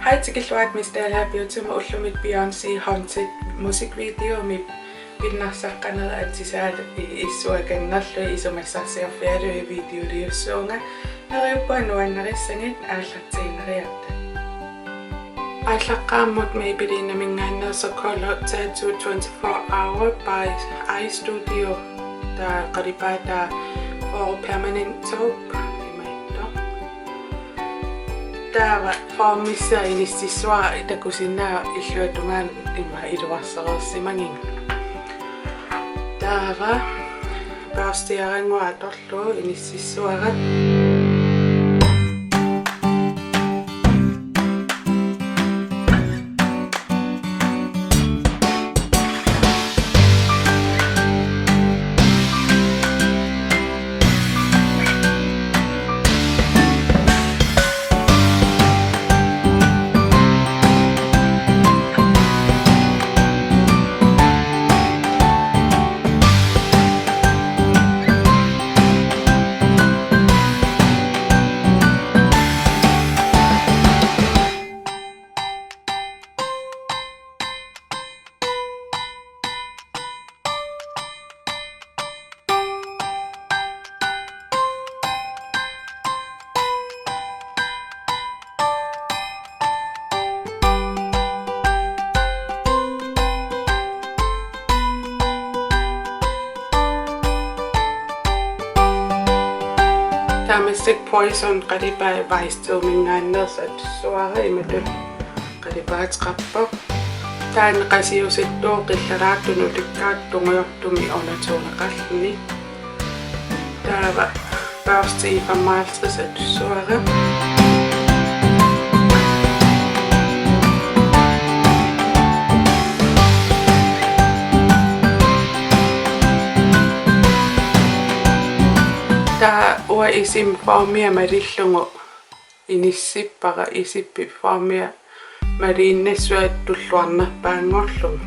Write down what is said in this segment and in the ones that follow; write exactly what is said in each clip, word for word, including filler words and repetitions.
Aatsaat tikilluarit Miss Dalager Beautymut. Ullumi Beyoncé Haunted musikvideomi pinnarsaqqanerit atisaalu i-, issuakannerlu isumassarsiorfigalugu videoliussuunga. Neriuppunga nuannarissagit aallartiinnariarta. Aallaqqaammut Maybellineminngaanneersoq Color Tattoo twenty-four Hour by Eye Studio, taava qalipaataa Four Permanent Taupe imaattoq. Taava formissaq inississavara, takusinnaavat illuatungaanut ima iluarsereersimagiga. Taava børstiarannguaq atorlugu inississavara. Taava massakkut Poison qalipaat Vice two-minngaanneersoq atussavara, imatut qalipaateqarpoq. Taanna qasiusittuuvoq qillaraattunut ulikkaatut tungujortumik undertoneqarluni. Taava børsti femoghalvtreds atussavara. Taava uanga isima formia malillugu inissippara, isippit formia maliinnassuat tulluarnerpaanngorlugu.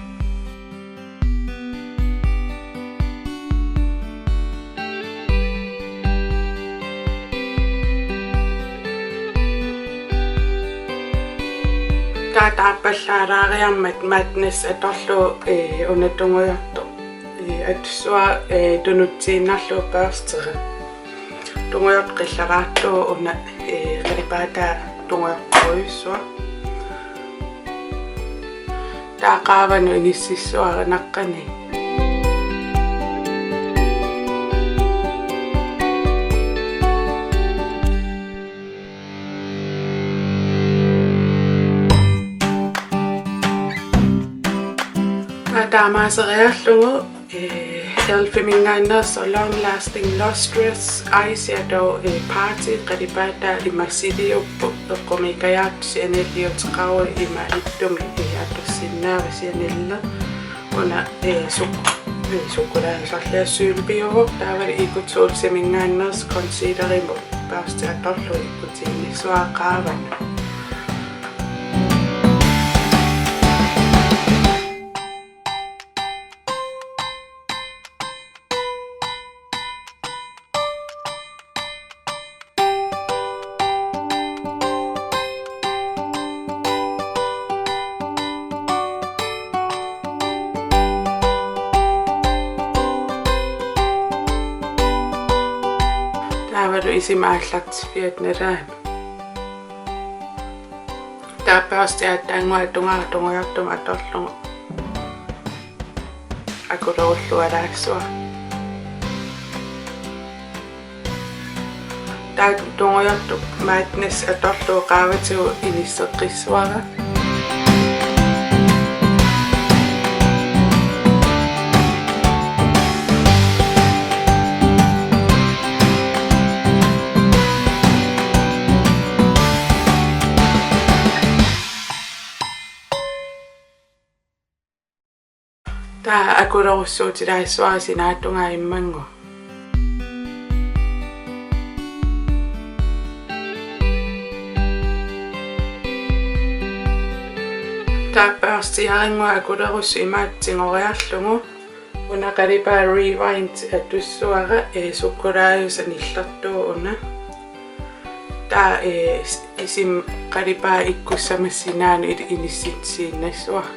Taava taarpallaalaariarmat Madness atorlugu, ee, una tungujortoq, ee, atussavara, ee, tunutsiinnarlugu børstera. Tungujortoq qillaraattoq una, ee, qalipaataa tungujortorujussuaq. Taava qaavanut inississavara naqqani. Taava taamaaseriarlugu, ee, elf-iminngaanneersoq Long Lasting Lustrous Eyeshadow, ee, Party qalipaataa ima siliuppoq, eqqumiikkajaartoq Chaneliuteqaruit, ima ittumik, ee, atorsinnaavat Chaneli. Una, ee, suk-, ee, sukkulaajusarlia sølviuvoq, taavalu Ecotoolsiminngaanneersoq concealerimut børsti atorlugu ikkutiinnissavara qaavanut. Taavalu isima aallartiffiata nalaani. Taava børsti aatsaannguaq tungaanut tungujortumut atorlugu akulerullualaassavara. Taava tungujortoq Madness atorlugu qaavatigut inisseqqissavara. Taava akulerussuutilaassavara sinaatungaa immannguaq. Taava børstiarannguaq akulerussuup imaattoq tigoriarlugu una qalipaat Rewind atussavara, ee, sukkulaajusaq nillertuuvoq una. Taava, eh, is-, isima qalipaat ikkussama sinaanut il-, inissitisiinnassavara.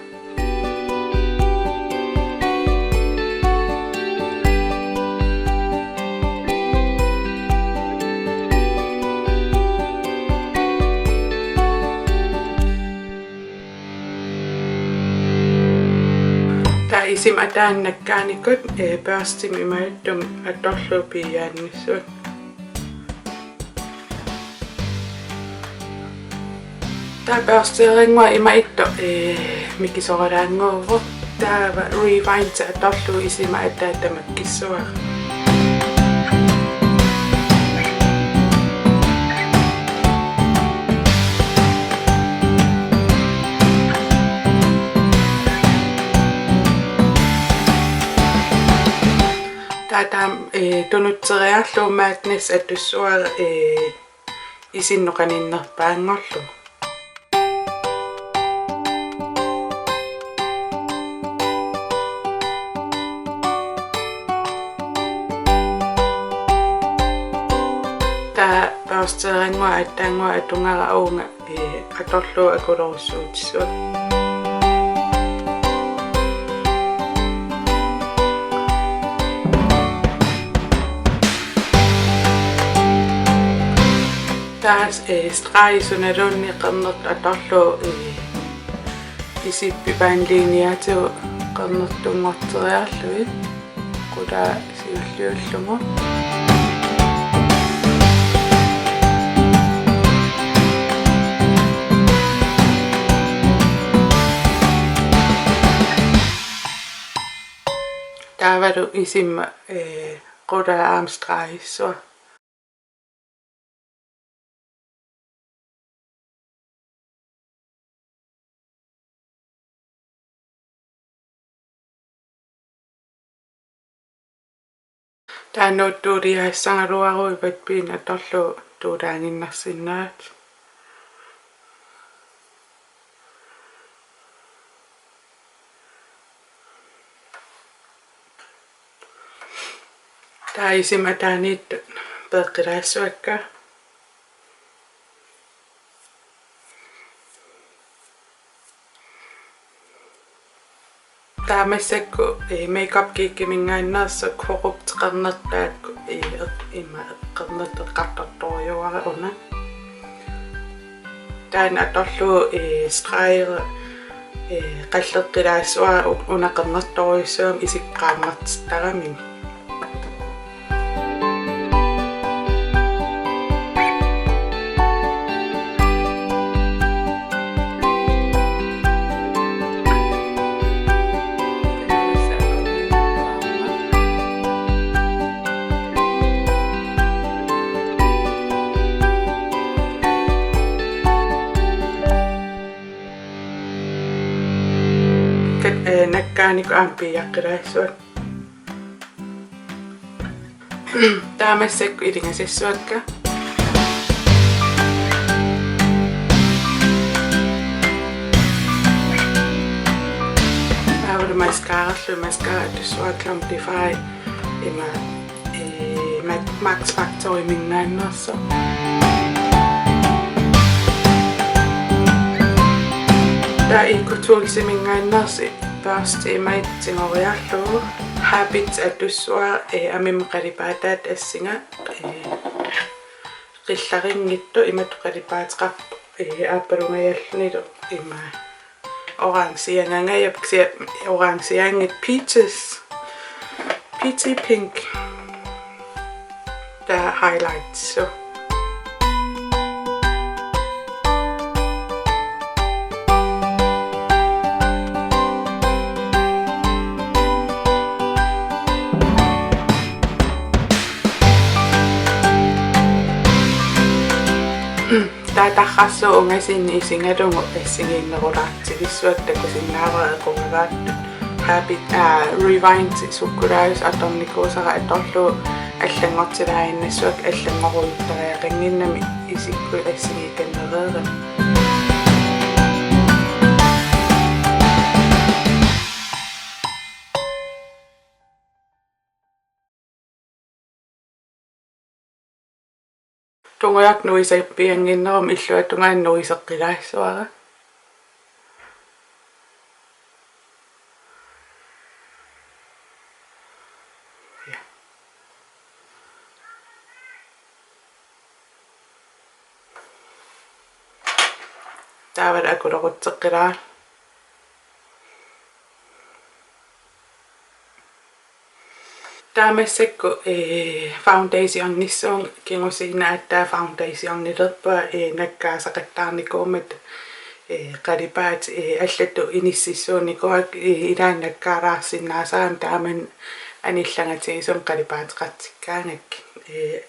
Taava isima ataani nakkaanikkut, eh, børstimik imaattumik atorlugu piiaannassavat. Taava børsteerannguaq imaattoq, eh, mikisoraannguuvoq. Taava Rewind atorlugu isima ataa tamakkissavara. Taava taama, eh, tunutseriarlugu Madness atussavara, eh, isinnut qaninnerpaanngorlugu. Taava børsteerannguaq aatsaannguaq atugara uunga, eh, atorlugu akulerussuutissavara. Taava, eh, stregi sunaluunniit qernertoq atorlugu, eh, isip pipaanliiniatigut qernertunngorteriarlugit qulaa siulliullugu. Taavalu isima, eh, qulaa aamma stregissavara. Taava nuuttuuliaassagaluaruit vatpiineq atorlugu tuulaaginnarsinnaavat. Taava isima ataaniittut peeqqilaassavakka. Taava massakkut, eh, Makeup Geekiminngaanneersoq Corrupt qernertoq taakku, eh, eq-, ima qernertoq eqqartortorujuara una. Taanna atorlugu, eh, stregi, eh, qalleqqilaassavara u-, una qernertorujussuugami isikka qaammartittaramigit. Kat-, eh, nakkaanikkut aamma piiaqqilaassavakka. Taava massakkut ilingasassavakka. Taavalu mascarallu, mascara atussavara Clumpify ima, eh, Mac-, Max Factoriminngaanneersoq. Taava EcoToolsiminngaanneersoq børsti imaattoq tigoriarlugu Habit atussavara, eh, amima qalipaataata assinga, eh, qillarinngitsoq imatut qalipaateqarpoq, eh, aappalungajallunilu ima orangeangangajappoq kisianni orangeanngitsoq Peaches, Peachy Pink. Taava highlightissavara. Taava tarrarsuup ungasinni isigalugu assigiinnerulaartigissavakka, takusinnaavara equngavaattut. Habit, aa, Rewind sukkulaajusaq atornikuusara atorlugu allanngortilaaginnassavakka, allanngorujuttariaqannginnami isikku assigiikannereerami. Tungujortoq nuisarpiannginnerummat illuatungaanut nuiseqqilaassuara. Ja. Taavalu akulerutseqqilaarlunga. Taava massakkut, eh, foundationissuunga, kingusinnerup aatsaat foundationilerpunga, eh, nakkaasaqattaarnikuummat, eh, qalipaatit, eh, allatut inississuunikuuakka, eh, ilaanni nakkaalaarsinnaasarami taamani anillangatigisumik qalipaateqartikkaangakkit. Eh,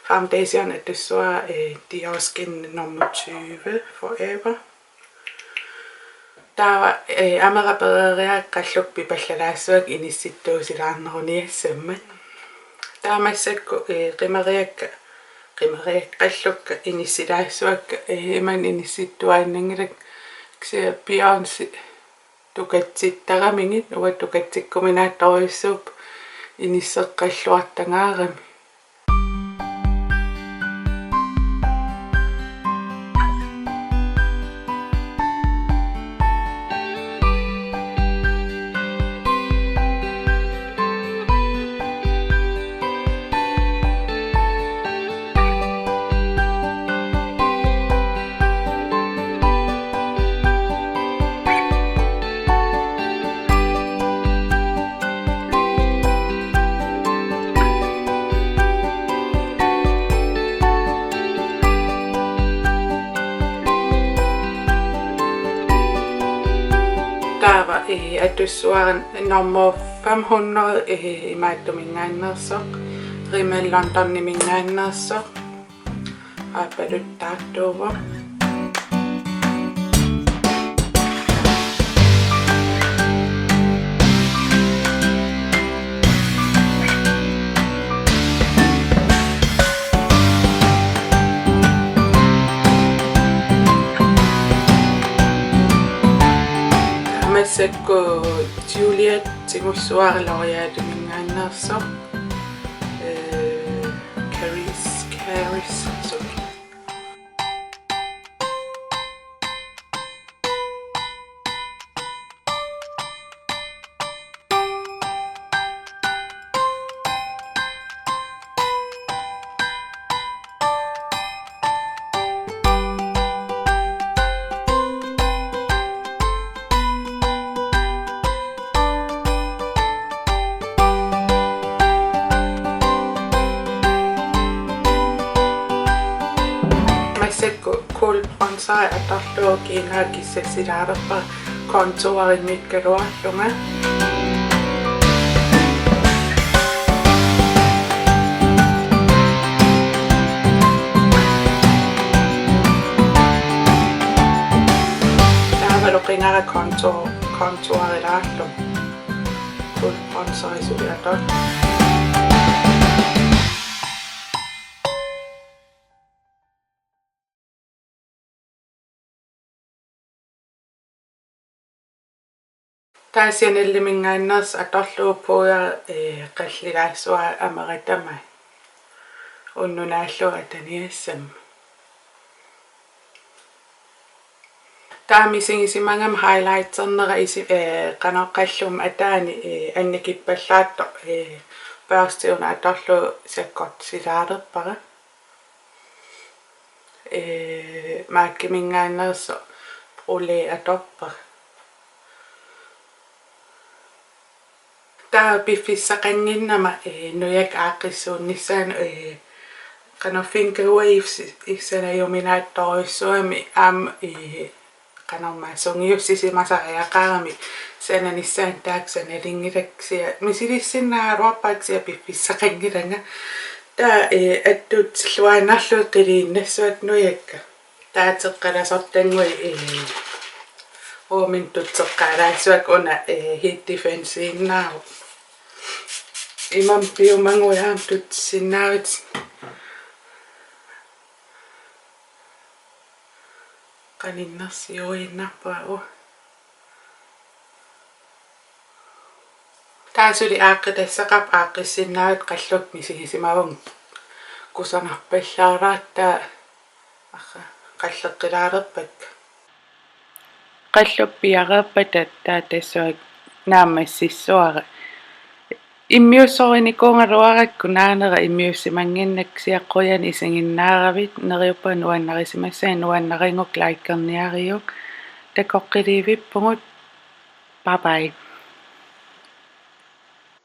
foundation atussavara, eh, Dior Skin nummer tyve Forever. Taava, eh, amera pereeriarlugu qallukka pipallalaassavakka inissittuusilaarneruniassammat. Taava massakkut, eh, qimeriakka, qimeriakka qallukka inissilaassavakka, eh, imannak inissittuaannanngilakka, kisianni Beyoncé tukatsittaramigit, uanga tukatsikkuminaattorujussuupput inisseqqalluartangaarami. Taava, eh, atussavara nummer fem hundrede, eh, imaattuminngaanneersoq, Rimmel Londonimingaanneersoq. Aappaluttartuuvoq. Massakkut Juliette tigussavara L'Oréaliminngaanneersoq. Eh, Caris, Caris, sorry. Massakkut Cool Bronzer atorlugu kiinara kissassilaalerpara contourinngikkalaarlunga. Taavalu qingara contour, contourilaarlunga. Cool Bronzeri suli atorlugu. Taava Chaneliminngaanneersoq atorlugu pudderi, eh, qallilaassavara amera tamaat. Unnuk naallugu ataniassammat. Taava misigisimagama highlighternera isi-, eh, qanoq qallumma ataani, eh, annikippallaartoq, eh, børsti una atorlugu sakkortusilaalerpara. Eh, MAC-iminngaanneersoq Brulé atorpara. Taava piffissaqannginnama, eh, nujakka aaqqissuunnissaannut, eh, qanoq finger waves is-, is-, sanajuminaattorujussuugami aamma, eh, qanormaa sungiussisimasariaqarami sananissaanut taakku sanalinngilakka, kisianni misilissinnaagaluarpara kisianni piffissaqanngilanga. Taava, eh, attuutilluaannarlugit qiliinnassavakka nujakka. Taava teqqalasortannguit, eh, uumin tutseqqaalaassavakka una, eh, heat defensiinnaavoq. Imannak piumaguit aamma tutsisinnaavatit. Qaninnersiuinnarpara. Taava suli aaqqitassaqarpoq, aaqqissinnaavatit qallukka misigisimavunga. kusanarpallaaratta arra qalleqqilaalerpakka. Qalluppiareerpata taava tassuak naammassissuara. Immiussorinikuugaluarakku naanera immiussimannginnakku, kisianni qujanaq isiginnaaravit, neriuppunga nuannarisimassaginnakku, nuannarigukku likerniariuk, takoqqiliivippugut. Bye bye.